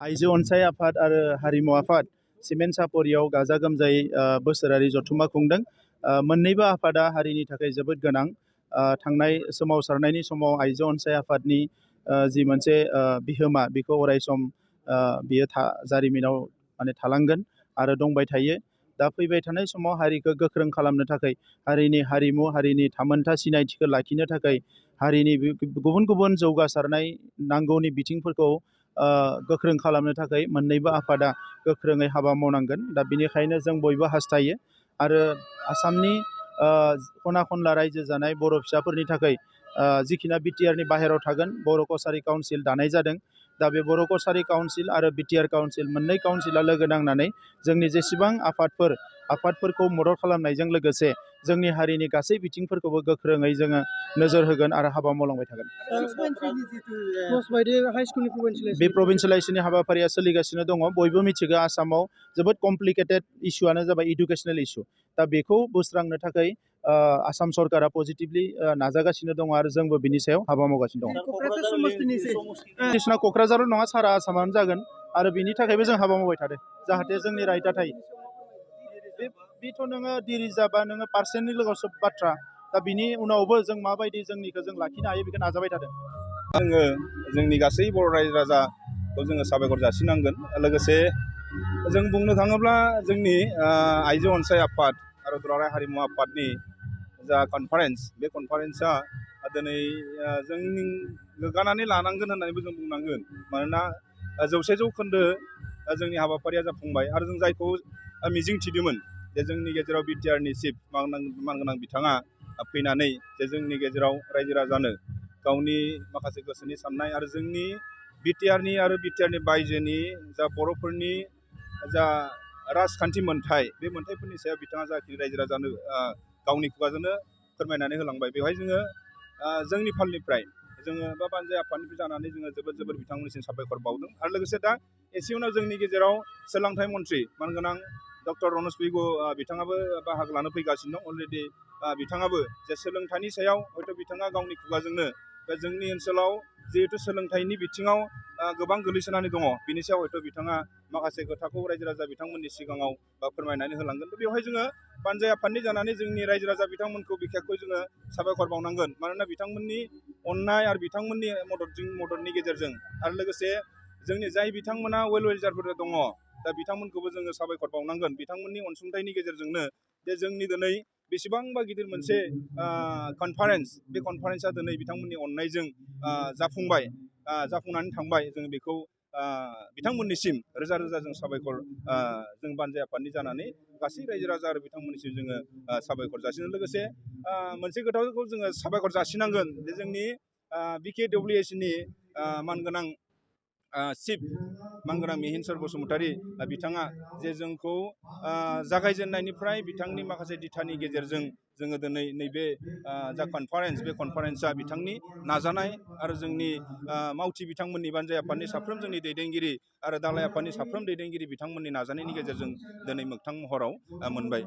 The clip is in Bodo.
आइजो अनसाय आफाद आरो हारिमु आफाद सिमेन्ट सापरियाव गाजा गोमजायै बोसोरारि जथुम्मा खुंदों। मोननैबो आफादा हारिनि थाखाय जोबोद गोनां। थांनाय सोमावसारनायनि समाव आइजो अनसाय आफादनि जि मोनसे बिहोमा बेखौ अराय सम बियो जारिमिनाव माने थालांगोन आरो दंबाय थायो। दा फैबाय थानाय समाव हारिखौ गोख्रों खालामनो थाखाय हारिनि हारिमु हारिनि थामोनथा सिनायथिखौ लाखिनो थाखाय हारिनि गुबुन गुबुन जौगासारनाय नांगौनि बिथिंफोरखौ गोख्रों खालामनो थाखाय मोननैबो आफादा गोख्रोङै हाबा मावनांगोन। दा बेनिखायनो जों बयबो हास्थायो आरो आसामनि खना खनला रायजो जानाय बर' फिसाफोरनि थाखाय जिखिना बिटिआरनि बाहेरायाव थागोन बर' कसारि काउन्सिल दानाय जादों। दा बे बर' कसारि काउन्सिल आरो बिटिआर काउन्सिल मोननै काउन्सिला लोगो नांनानै जोंनि जेसेबां आफादफोरखौ मदद खालामनायजों लोगोसे जोंनि हारिनि गासै बिथिंफोरखौबो गोख्रोङै जोङो नोजोर होगोन आरो हाबा मावलांबाय थागोन। बे प्रभिन्सियेलाइजेसननि हाबाफारिया सोलिगासिनो दङ। बयबो मिथिगौ आसामाव जोबोद कमप्लिकेटेड इस्युआनो जाबाय इडुकेसनेल इस्यु। दा बेखौ बोस्रांनो थाखाय आसाम सरकारा पजिटिभलि नाजागासिनो दङ आरो जोंबो बिनि सायाव हाबा मावगासिनो दङ। बायदिसिना क'क्राझाराव नङा सारा आसामावनो जागोन आरो बिनि थाखायबो जों हाबा मावबाय थादों जाहाथे जोंनि राइटआ थायो। बेथ' नोङो डिरिजार्भआ नोङो पार्सेन्टनि लोगोआव सोब बाथ्रा। दा बिनि उनावबो जों माबायदि जोंनिखौ जों लाखिनो हायो बेखौ नाजाबाय थादों। जोङो जोंनि गासै बर' रायजो राजाखौ जोङो साबायखर जासिनांगोन। लोगोसे जों बुंनो थाङोब्ला जोंनि आइजो अनसाय आफाद आरो दुलाराय हारिमु आफादनि जा कनफारेन्स बे कनफारेन्सआ दिनै जों गोग्गानानै लानांगोन होननानैबो जों बुंनांगोन। मानोना 100 जौखोन्दो जोंनि हाबाफारिया जाफुंबाय आरो जों जायखौ मिजिं थिदोंमोन जे जोंनि गेजेराव बिटिआरनि चिफ मानगोनां बिथाङा फैनानै जे जोंनि गेजेराव रायजो राजानो गावनि माखासे गोसोनि साननाय आरो जोंनि बिटिआरनि बायजोनि जा बर'फोरनि जा राजखान्थि मोन्थाय बे मोन्थायफोरनि सायाव बिथाङा जाखिनि रायजो राजानो गावनि खुगाजोंनो फोरमायनानै होलांबाय। बेवहाय जोङो जोंनि फालनिफ्राय जोङो बा बानजाय आफादनिफ्राय जानानै जोङो जोबोद बिथांमोननिसिम साबायखर बावदों। आरो लोगोसे दा एसे उनाव जोंनि गेजेराव सोलोंथाइ मन्थ्रि मानगोनां डक्टर रनज पेगु बिथाङाबो बाहागो लानो फैगासिनो दं। अलरेडि बिथाङाबो जे सोलोंथाइनि सायाव हयथ' बिथाङा गावनि खुगाजोंनो जोंनि ओनसोलाव जिहेथु सोलोंथाइनि बिथिङाव गोबां गोलैसोनानै दङ बिनि सायाव हयथ' बिथाङा माखासे खोथाखौ रायजो राजा बिथांमोननि सिगाङाव फोरमायनानै होलांगोन। बेवहाय जोङो बानजाय आफादनि जानानै जोंनि रायजो राजा बिथांमोनखौ बिखेखকৈ जोङो साबायखर बावनांगोन। मानोना बिथांमोननि अननाय आरो बिथांमोननि मददनि गेजेरजों आरो लोगोसे जोंनि जाय बिथांमोना वेल विशारफोर दङ दा बिथांमोनखौबो जोङो साबायखर बावनांगोन। बिथांमोननि अनसुंथाइनि गेजेरजोंनो जे जोंनि दिनै बेसेबांबा गिदिर मोनसे कनफारेन्स बे कनफारेन्सआ दिनै बिथांमोननि अननायजों जाफुंनानै थांबाय। जों बेखौ बिथांमोननिसिम रोजा रोजा जों साबायखर जों बानजाय आफादनि जानानै गासै रायजो राजा आरो बिथांमोननिसिम जोङो साबायखर जासिनो। लोगोसे मोनसे खोथाखौ जोङो साबायखर जासिनांगोन जे जोंनि BKWSनि मानगोनां चिफ मानगोनां मिहिनसर बसुमतारी बिथाङा जे जोंखौ जागायजेननायनिफ्राय बिथांनि माखासे दिथानि गेजेरजों जोङो दिनै नैबे जा कनफारेन्स बे कनफारेन्सआ बिथांनि नाजानाय आरो जोंनि मावथि बिथांमोननि बानजाय आफादनि साफ्रोम जोंनि दैदेनगिरि आरो दालाय आफादनि साफ्रोम दैदेनगिरि बिथांमोननि नाजानायनि गेजेरजों दिनै मोगथां महराव मोनबाय।